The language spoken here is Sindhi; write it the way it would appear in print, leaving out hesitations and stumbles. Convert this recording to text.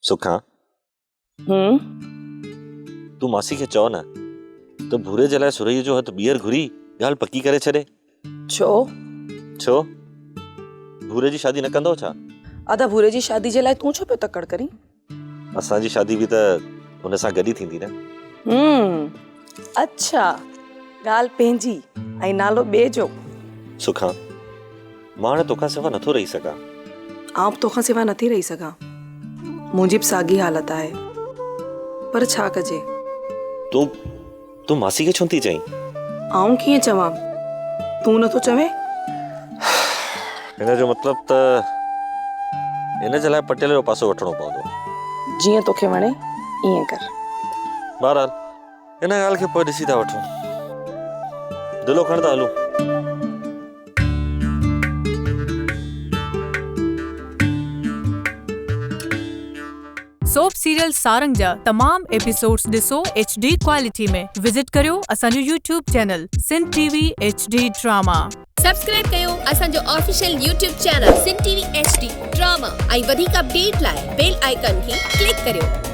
سکان. هون. تون ماسي کي چئو نه ته ڀوري جي لاء سرهيء جو هٿ ٻيهر گهري ڳالهه پڪي ڪري ڇڏي. ڇو؟ ڇو؟ ڀوري جي شادي نه ڪندؤ ڇا؟ ادا ڀوري جي شادي جي لاء تون ڇو پيو تڪڙ ڪرين؟ اسان جي شادي به ته هن سان گڏ ئي ٿيندي نه. هم. اڇا. ڳالهه پنهنجي ۽ نالو ٻئي جو. سکان. مان هاڻي توکان سوا نٿو رهي سگهان. آئون به توکان سوا نٿي رهي سگهان. منهنجي به ساڳي حالت آهي. پر ڇا ڪجي؟ تون تون ماسي کي ڇو نٿي چئين؟ آئون ڪيئن چوان؟ تون نٿو چوين؟ هن جو مطلب ته هن جي لاء پٽيل جو پاسو وٺڻو پوندو. جيئن توکي وڻي ائين ڪر. بهرحال ان ڳالهه کي پوء ڏسي ٿا وٺون. دلو کڻ ته هلون. سوپ سيريل سارنگ جا تمام ايپيسوڊز ڏسو ايڇ ڊي ڪوالٽي ۾ وزٽ ڪريو اسان جو YouTube channel Sindh T V H D drama. Subscribe ڪيو اسان جو official YouTube channel Sindh T V H D drama ۽ وڌيڪ اپڊيٽ لاء بيل آئيڪان کي ڪلڪ ڪريو.